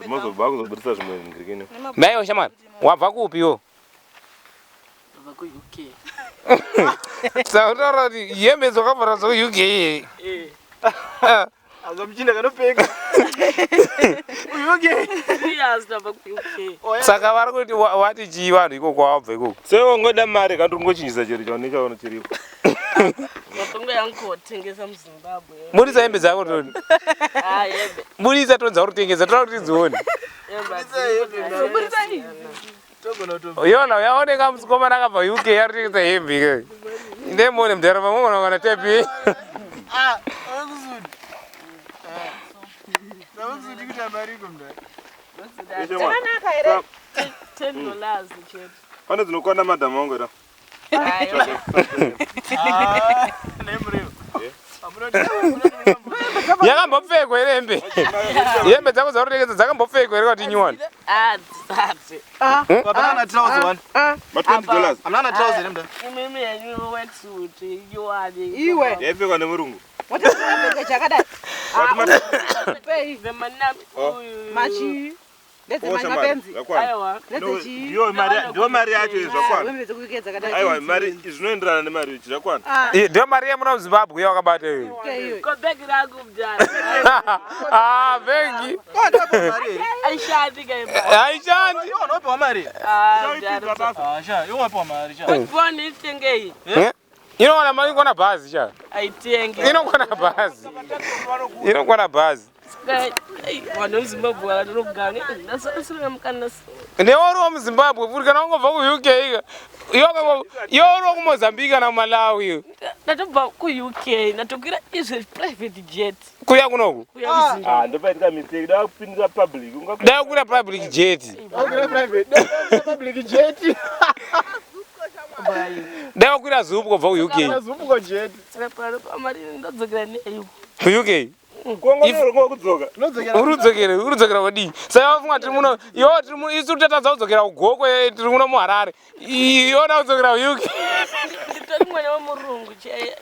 Mazobva zvimwe ngirikini. Naiwe shamwari, wabva kupi iwo? Ndabva kuUK. Saka utaura kuti hembe dzakabva dzokuUK. Eh. Azomuchinda kanopenga. UK. Serious, ndabva kuUK. Saka vari kuti wati chii vanhu ikoko wabva ikoko? Sei wangoda mari kandi ungochinjisa chero chaone chaona chiripo. Matongo yangu kotengesa muZimbabwe. Budisa hembe dzako toni. Ah, hembe. Budisa toni dzauri kutengesa, toda kuti tidzione. Hembe. Budisa idzi. Togona kuto. Yona yaoneka musikoma akabva UK ari kutengesa hembe ikeyo. Ndemone mudhara pamwe kana tepi. Ah, okusudi. Sakusudi kuti amariko mndani. Dzakanaka here? $10 chete. Pane dzinokwana madhamu wangu era. Aiwa. Ah, nemuriwo. Yakambopfekwa here hembe? Hembe dzako dzauri kutengesa dzakambopfekwa here kuti nyuwani? Ah, dzisati. Baba trouser one. Ma $20. Amna na trouser nemndani. Imimi yenyu worksuit iwani. Iwe. Yaipfekwa nemurungu. Watapfeka chakadai. Wati ma Pei. Vemanami uyu. Machi. Osha mari. Ndedzemapenzi. Zvakwana. Aiwa. Ndedzechii? Ndiyo mari, ndiyo mari yacho iyi zvakwana. Hembe dzekuUK dzakadai. Aiwa mari zvinoenderana nemari ichi zvakwana. Ah, Ndiyo mari yemuno muZimbabwe yakabata iyoyo. UK iyoyo. Ko bhegi rangu mudhara. Ah, bhegi. Mari here? Aishandi kaimba. Haishandi. Iwe unopiwa mari. Ah, mudhara. Ah, sha, iwe unopiwa mari sha. Foni itengei. Eh? Inowana mari inokwana bhazi cha. Aitenge. Inokwana bhazi. Inokwana bhazi. Vanhu vemuZimbabwe vakanoganga. Ndasarira mukana. Newe uriwo muZimbabwe futi kana ungobva kuUK ika. Iwe uriwo kuMozambique kana kuMalawi. Ndatobva kuUK ndatokwira izve private jet. Kuya kunoku. Kuya muZimbabwe. Ah, ndopaitika mistake. Da kupindira public. Unga Dai kukwira public jet. Ukira private. Public jet. Dai wakwira zupu kubva kuUK. Zumbuko jet. Saka pano pamari ndodzokera nei. KuUK. Kuongorora ngo kudzoka. Unodzokera. Uri kudzokera kudii? Saka wafunga tiri muno, iwe tiri muno, isu tatadza kudzokera kuGokwe, tiri muno muHarare. Iwe da kudzokera kuUK. Nditori mwana wemurungu chaiye.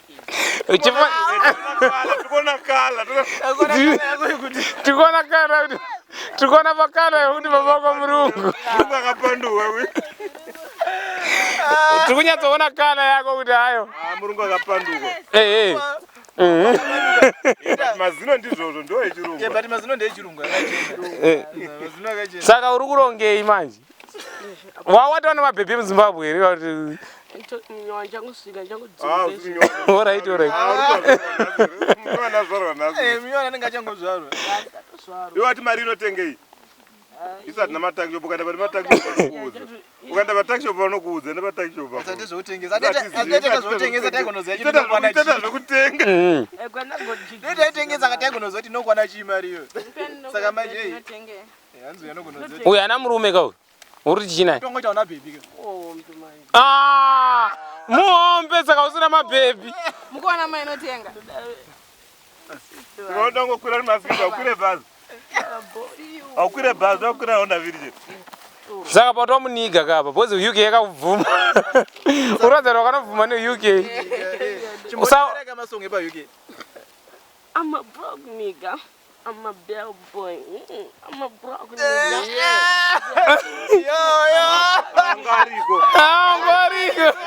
Tikona kala. Tikuona kana kuti tikuona pakana yekuti baba wako murungu. Murungu akapandukwa. Tiri kunyatsoona kana yako kuti hayo. Ah, murungu akapandukwa. Eh eh. But mazino ndizvozvo ndo echirungu. Eh, but mazino ndechirungu akachena. Mazino akachena. Saka uri kurongei manje? Wawataona mabhebhi muZimbabwe here kuti Ndichangosvika Ah, ndichangodzoka. usinyora. Alright, alright. Ah, uri kuzvarwa nhasi. Eh, minyona anenge achangozvarwa. Iwe wati mari inotengei? Isati namatuckshop, ukaenda pane matuckshop vanokuudza. Ukaenda patuckshop vanokuudza, enda patuckshop apo. Asati zvekutengesa. Asati zvekutengesa taigonoziva chii inokwana Itoita chii. zvekutenga. Dai taitengesa kataikonoziva kuti inokwana chii mari iyo. Saka manje iyi. Eh, hanzi unogonoziva. Uyu ana murume ka uyu. Uri kuti chii naye? Tongoita una baby ka. Ah, muhombe saka usina mabhebhi. Mukuona mai inotenga. Unoda kungokwira nemafika, ukwire bhazi. Aukwire bhazi, unokwira Honda Fit chete. Saka patomuniga kapa because UK yakakubvuma. Unoratidza kuti wakanobvuma neUK. Chimbotareka masong epa UK. I'm a broke nigga. I'm a bell boy. I'm a broke nigga. Yo yo. Anga ariko. Ah, ngwariko.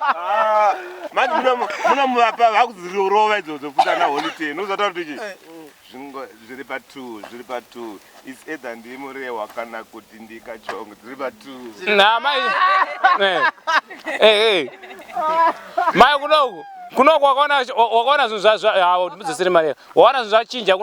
Ah, manje munomuvapa vakudzirova idzodzo futi ana holiday. Unozotaura kuti chii? Zvingo zviri pa2, zviri pa2. It's either ndimurewa kana kuti ndikachongo. Zviri pa2. Na mai. Eh. Eh eh. Mai kunoku. Kunoku wakaona zvinhu zva hawo ndimudzosere mari. Waona zvinhu zvachinja.